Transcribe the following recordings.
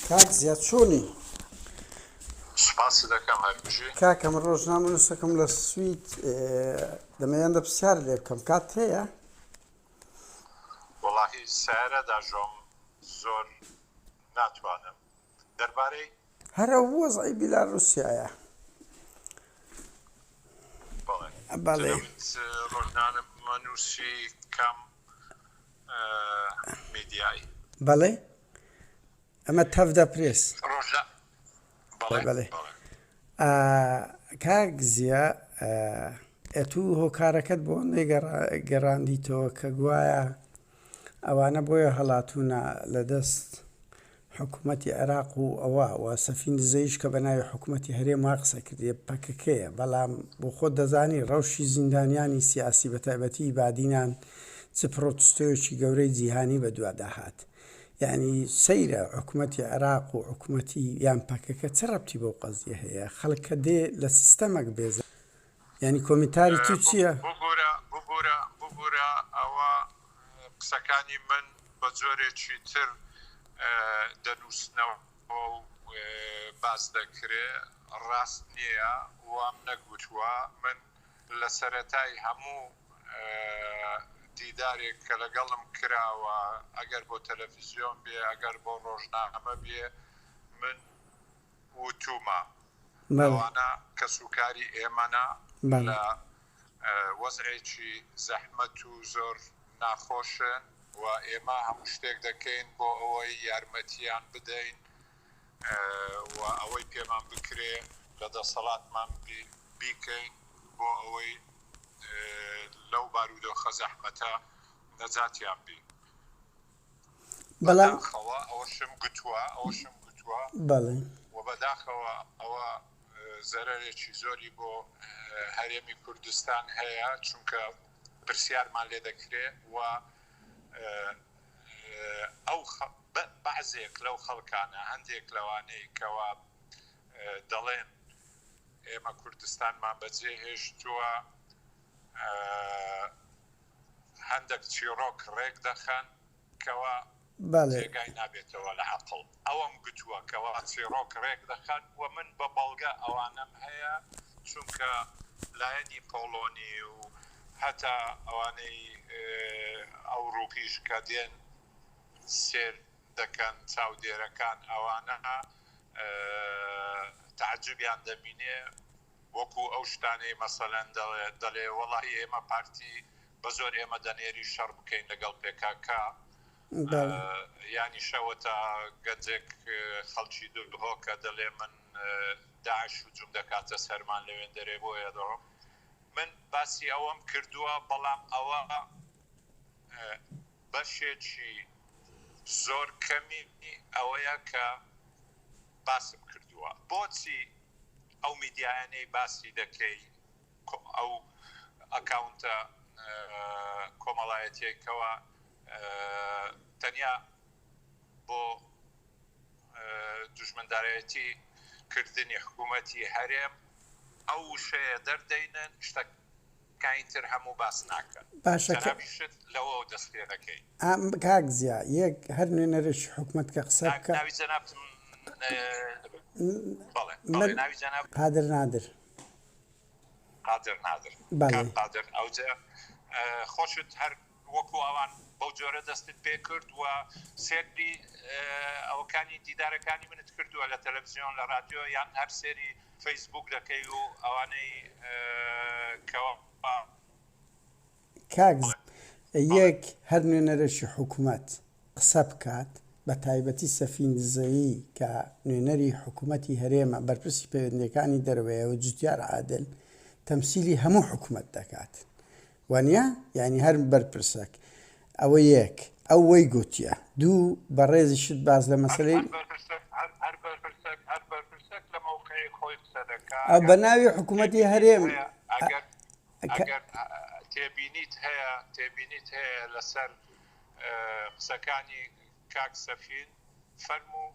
کاک زیا چۆنی؟ سوپاست دەکەم هەر بژی. کاکە من ڕۆژنامەنووسەکەم لە سوید دەمەوێت هەندە پرسیارت لێ بکەم کات هەیە؟ وەڵاهی سەیارە داژۆم زۆر ناتوانم دەربارەی. هەر ئەو وەزعی بیلاروسیایە. بەڵێ بەڵێ. جەنابت ڕۆژنامەنووسی کام میدیای؟ بەڵێ ئەمە تەڤدا پرێس. ڕۆژنا بەڵێ بەڵێ بەڵێ. کاک زیا ئەتوو هۆکارەکەت بۆ نەیگەڕاندیتەوە کە گوایە ئەوانە بۆیە هەڵاتوونە لە دەست حکومەتی عێراق و ئەوە و سەفین دزەییش کە بە ناوی حکومەتی هەرێم وا قسە کردیە پەکەکەیە بەڵام بۆ خۆت دەزانی ڕەوشی زیندانیانی سیاسی بە تایبەتی بادینان چ پڕۆتستۆیەکی گەورەی جیهانی بە دوادا هات یانی سەیرە حکومەتی عێراق و حکومەتی یان پەکەکە چ ڕەبتی بەو قەزیە هەیە خەڵک کە دێ لە سیستەمەک بێزار یانی کۆمیتاری تو چیە؟ ببورە ببورە ببورە ئەوە قسەکانی من بە جۆرێکی تر دەنووسنەوە و باس دەکرێ ڕاست نییە وام نەگوتووە من لە سەرەتای هەموو دیدارێک کە لەگەڵم کراوە ئەگەر بۆ تەلەفزیۆن بێ ئەگەر بۆ ڕۆژنامە بێ من وتومە ئەوانە کەسوکاری ئێمەنە لە وەزعێکی زەحمەت و زۆر ناخۆشن و ئێمە هەموو شتێک دەکەین بۆ ئەوەی یارمەتیان بدەین و ئەوەی پێمان بکرێ لە دەسەڵاتمان بیکەین بۆ ئەوەی لەو بارودۆخە زەحمەتە نەجاتیان بی. بەڵام. بەداخەوە ئەوەشم گوتووە، ئەوەشم گوتووە بەڵێ. و بەداخەوە ئەوە زەرەرێکی زۆری بۆ هەرێمی کوردستان هەیە، چونکە پرسیارمان لێ دەکرێ و ئەو بەعزێک لەو خەڵکانە، هەندێک لەوانەی کەوا دەڵێن ئێمە کوردستانمان بەجێ هێشتووە، هەندەک چیڕۆک ڕێک دەخەن کەوا جێگای نابێتەوە لە عەقڵ. ئەوەم گوتووە کەوا چیڕۆک ڕێک دەخەن و من بە بەڵگە ئەوانەم هەیە، چونکە لایەنی پۆڵۆنی و هەتا ئەوانەی ئەوڕوپیش کە دێن سێر دەکەن چاودێرەکان ئەوانە تەعجوبیان دەبینێ وەکو ئەو شتانەی مەسەلەن دەڵێ دەڵێ وەڵاهی ئێمە پارتی بە زۆر ئێمە دەنێری شەڕ بکەین لەگەڵ پێکاکا یانی شەوەتا گەنجێک خەڵکی دهۆکە دەلێ من داعش هجوم دەکاتە سەرمان لەوێندەرێ بۆیە دەڕۆم من باسی ئەوەم کردووە بەڵام ئەوە بەشێکی زۆر کەمی ئەوەیە کە باسم کردووە بۆچی ئەو میدیایانەی باسی دەکەی ئەو ئەکاونتە کۆمەڵایەتیەی کەوا تەنیا بۆ دوژمندارایەتی کردنی حکوومەتی هەرێم ئەو وشەیە دەردەینن شتەکانی تر هەموو باس ناکەن باشە کە جەنابیشت لەوەوە دەست پێ دەکەی. کاک زیا یەک هەر نوێنەرێکی حکومەت کە قسە بکا. ناوی جەنابتم بەڵێ بەڵێ ناوی جەناب. قادر نادر. قادر نادر. بەڵێ. کاک قادر ئەوجە خۆشت هەر وەکو ئەوان بەو جۆرە دەستت پێ کرد و سێری ئەوەکانی دیدارەکانی منت کردووە لە تەلەفزیۆن لە رادیۆ یان هەر سێری فەیسبوک دەکەی و ئەوانەی کەوا. کاک یەک هەر نوێنەرێکی حکومەت قسە بکات بە تایبەتی سەفین دزەیی کە نوێنەری حکومەتی هەرێمە بەرپرسی پەیوەندیەکانی دەرەوەیە و جوتیار عادل تەمسیلی هەموو حکومەت دەکات وانە یعنی هەر بەرپرسەک ئەوە یەک ئەو وەی گوتیە دوو بەڕێزیشت باس لە مەسەلەی ئەو بە ناوی حکومەتی هەرێم ئەگەر تێبینیت هەیە تێبینیت هەیە لەسەر قسەکانی کاک سەفین فەرموو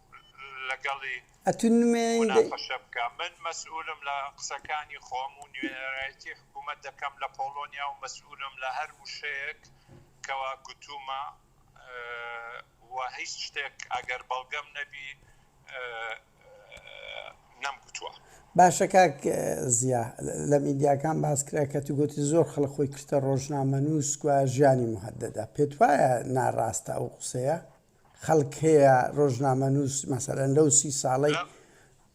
لەگەڵی ئەتو نمایندەی. موناقەشە بکە من مەسئولم لە قسەکانی خۆم و نوێنەرایەتی حکومەت دەکەم لە پۆڵۆنیا و مەسئولم لە هەر وشەیەک کەوا گوتومە و هیچ شتێک ئەگەر بەڵگەم نەبی. نەمگوتووە. باشە کاک زیا لە میدیاکان باس کرا کە تو گۆتی زۆر خەڵک خۆی کردە ڕۆژنامەنووس گوایە ژیانی موهەدەدە پێت وایە ناڕاستە ئەو قسەیە خەڵک هەیە ڕۆژنامەنووس مەسەلەن لەو سی ساڵەی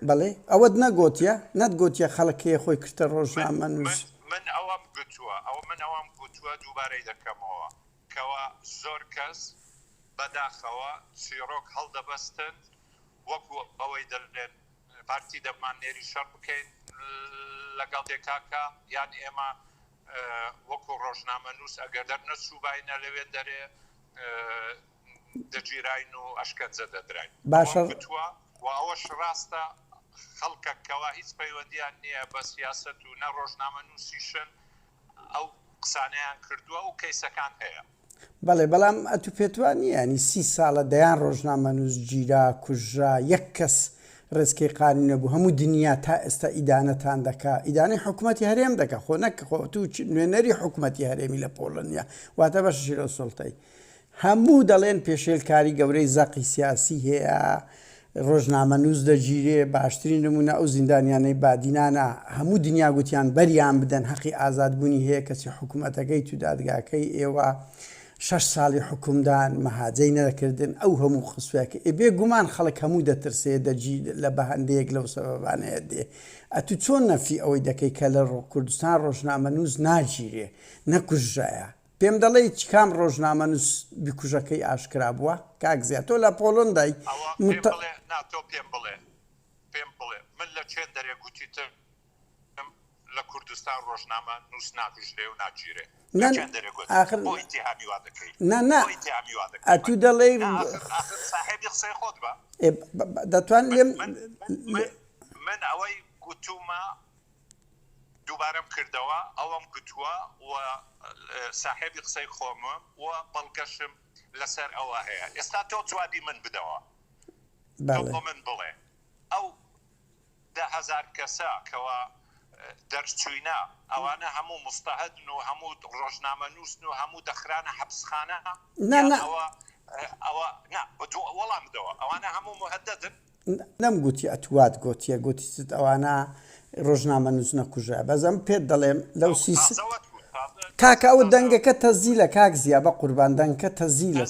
بەڵێ ئەوەت نەگۆتیە نەتگۆتیە خەڵک هەیە خۆی کردە ڕۆژنامەنووس من ئەوەم گوتووە ئەوە من ئەوەم گوتووە دووبارەی دەکەمەوە کەوا زۆر کەس بەداخەوە چیڕۆک هەڵدەبەستن وەکو ئەوەی دەلێن پارتی دەمان نێری شەڕ بکەین لەگەڵ پێکاکە یان ئێمە وەکو ڕۆژنامەنووس ئەگەر دەرنەچووباینە لەوێن دەرێ دەگیراین و ئەشکەنجە دەدراین. باشە. ئەوەم گوتووە و ئەوەش ڕاستە خەڵکەک کەوا هیچ پەیوەندیان نییە بە سیاسەت و نە ڕۆژنامەنووسیشن ئەو قسانەیان کردووە و کەیسەکان هەیە. بەڵێ بەڵام ئەتو پێتوا نییە یانی سی ساڵە دەیان ڕۆژنامەنووس گیرا کوژرا یەک کەس ڕێچکەی قانون نەبوو هەموو دنیا تا ئێستا ئیدانەتان دەکا ئیدانەی حکومەتی هەرێم دەکا خۆ نەک خۆ تو نوێنەری حکومەتی هەرێمی لە پۆڵۆنیا واتە بەشێکی لەو سوڵتەی هەموو دەڵێن پێشێلکاری گەورەی زەقی سیاسی هەیە، ڕۆژنامەنووس دەگیرێ، باشترین نموونە ئەو زیندانیانەی بادینانە هەموو دنیا گوتیان بەریان بدەن هەقی ئازادبوونی هەیە کەچی حکومەتەکەی تو دادگاکەی ئێوە شەش ساڵی حوکمدان مەهاجەی نەدەکردن ئەو هەموو قسوەکە ئێ بێ گومان خەڵک هەموو دەترسێ دەگی لە بەهەندەیەک لەو سەبەبانەیە دێ ئەتو چۆن نەفی ئەوەی دەکەی کە لە کوردستان ڕۆژنامەنووس ناگیرێ نەکوژرایە پێم دەڵێی کام ڕۆژنامەنووس بکوژەکەی ئاشکرا بووە؟ کاک زیا تۆ لە پۆڵۆندای ئەوە پێم بڵێ نا تۆ پێم بڵێ پێم بڵێ من لە چێن دەرێ گوتیتم لە کوردستان ڕۆژنامە نووس ناکوژرێ و ناگیرێ لە چێن دەرێ گوت ئاخر بۆ ئیتیهامی وا دەکەی نا نا بۆ ئیتیهامی وا دەکەی ئەتوو دەڵێی نا ئاخر ئاخر ساحێبی قسەی خۆت بە ئێ دەتوان من لێم من من من ئەوەی گوتوومە دووبارەم کردەوە ئەوەم گوتووە و ساحێبی قسەی خۆمم و بەڵگەشم لەسەر ئەوە هەیە. ئێستا تۆ جوابی من بدەوە. تۆ بۆ من بڵێ ئەو 10,000 کەسە کەوا دەرچووینە ئەوانە هەموو موستەهەدن و هەموو ڕۆژنامەنووسن و هەموو دەخرانە حەپسخانە یان ئەوە ئەوە نا وەڵام بدەوە ئەوانە هەموو موهەدەدن؟ نەم گوتی ئەتوات گۆتیە گۆتیتت ئەوانە ڕۆژنامەنووس نەکوژرا بەس ئەم پێت دەڵێم لەو سیس کاکە ئەوە دەنگەکە تەزیلە کاک زیا بە قوربان دەنگکە تەزیلە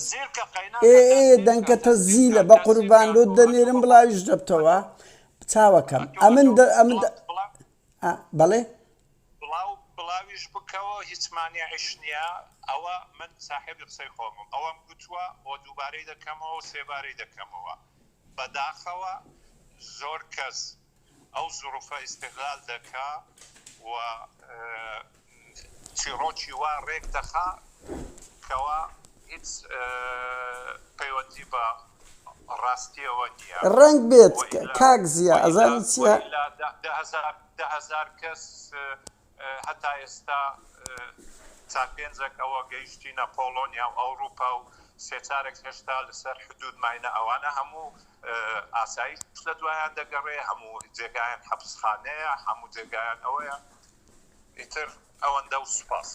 ئێ ئێ دەنگکە تەزیلە بە قوربان لۆت دەنێرم بڵاویش دەبتەوە چاوەکەم ئەمن ئەمن بەڵێ بڵاو بڵاویش بکەوە هیچ مانیعیش نیە ئەوە من ساحێبی قسەی خۆمم ئەوەم گوتوە و دووبارەی دەکەمەوە و سێبارەی دەکەمەوە بەداخەوە زۆر کەس ئەو زروفە ئیستغلال دەکا و چیڕۆکی وا ڕێک دەخا کەوا هیچ پەیوەندی بە ڕاستیەوە نیە. ڕەنگ بێت کاک زیا ئەزانی چیە؟ وەئیلا 10,000 کەس هەتا ئێستا چار پێنجەک ئەوە گەیشتینە پۆڵۆنیا و ئەوڕوپا و سێ چارێک هێشتا لەسەر حدود ماینە ئەوانە هەموو ئاسایش لە دوایان دەگەڕێ هەموو جێگایان حەپسخانەیە هەموو جێگایان ئەوەیە ئیتر ئەوەندە و سوپاس.